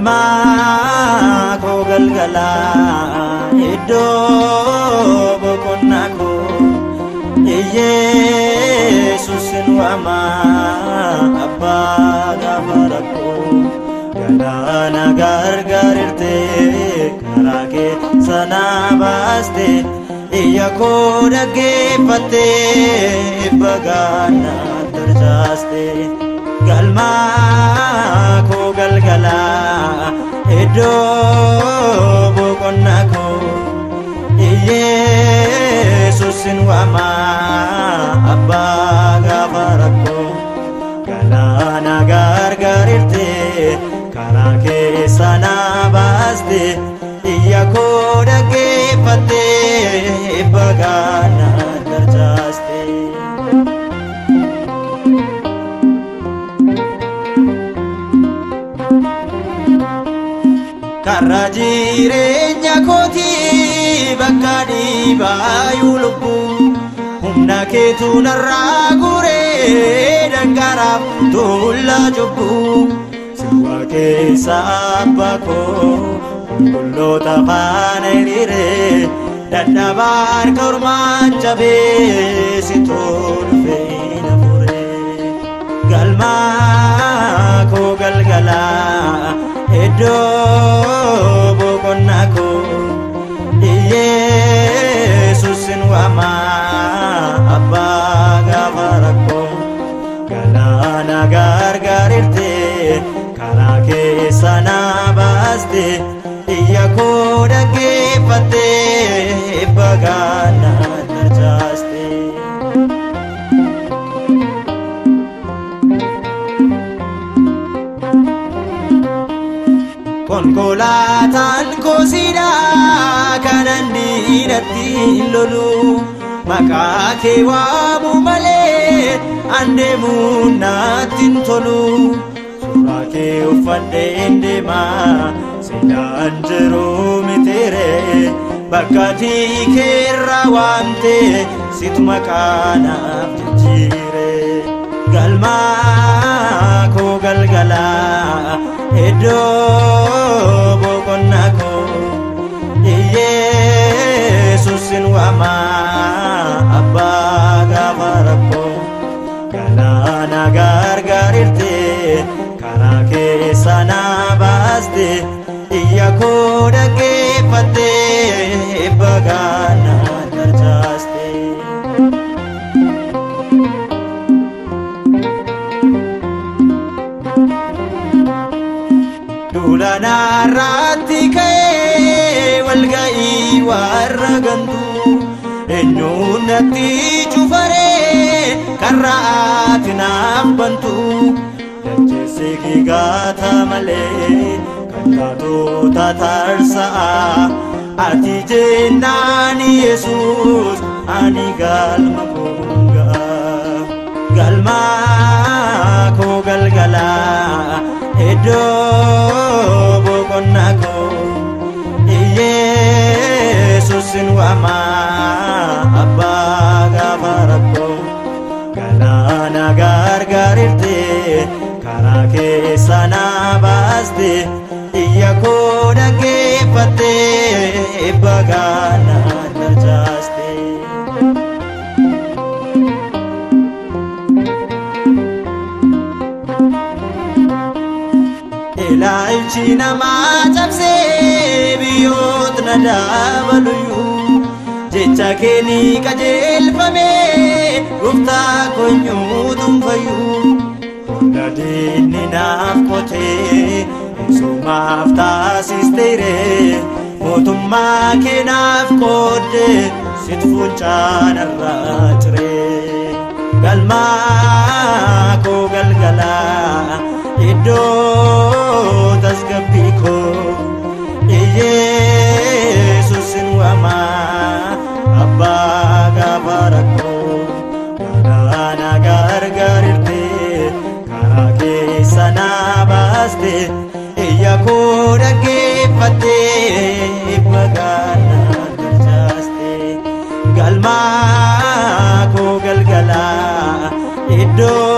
Galma koo galgala iddoo boqonnaa koo Yesuusin waama abbaa gaafa rakkoo galaana gargaarirtee karaa keessa na baaste iyya koo dhaggeeffattee bagaana tarchaaste. Galma koo galgala iddoo boqonnaa koo Yesuusin waama abbaa gaafa rakkoo galaana gargaarirtee karaa keessa na baaste iyya koo dhaggeeffattee bagaana tarchaaste. Karra jireenya kootii bakka dhiibaayu lubbuu humna keetu narraa guuree dhangaaraaf tuullaa cubbuu siwaa keessa abbaa koo qulqulloota faana hiriiree dadhabaa harka ormaan cabee situu dhufee na furee. Galma koo galgala iddoo boqonnaa koo Yesuusin waama abbaa gaafa rakkoo galaana gargaarirtee karaa keessa na baaste iyya koo dhaggeeffattee bagaana tarchaaste. Konkolaataan koosiidhaa kanan diinatti lolu maqaa kee waamu malee an deemuun natti hin tolu. Suuraa kee uffadheen deemaa seenaan jiru miteere bakka ati keerra waamte situ maqaa naaf jijjiire. Galma koo galgala iddoo boqonnaa koo Yesuusin waama abbaa gaafa rakkoo galaana gargaarirtee karaa keessa na baaste iyya koo dhaggeeffattee bagaana tarchaaste. Duula narratti ka'ee walga'ii warra gantuu eenyuun natti cufaree karra ati naaf bantu dacheessi gigaata malee kan taatu tatarsa'a ati jennaan Yesuus ani galma koo ga'a. Galma koo galgala iddoo boqonnaa koo Yesuusin waama abbaa gaafa rakkoo galaana gargaarirtee karaa keessa na baaste iyya koo dhaggeeffattee bagaana tarchaaste. Ilaalchi namaa cabsee biyyoota na dabaluyyuu jecha kee ni qajeelfamee gooftaa konyuutu hin fayyuu. Hunda diinni naaf qotee eessumaaf taasisteere mootummaa kee naaf qoodde situ fuuncaan irraa ciree. Galma koo galgala iddoo tasgabbii koo Yesuusin waama abbaa gaafa rakkoo galaana gargaarirtee karaa keessa na baaste iyya koo dhaggeeffattee bagaana tarchaaste. Galma koo galgala iddoo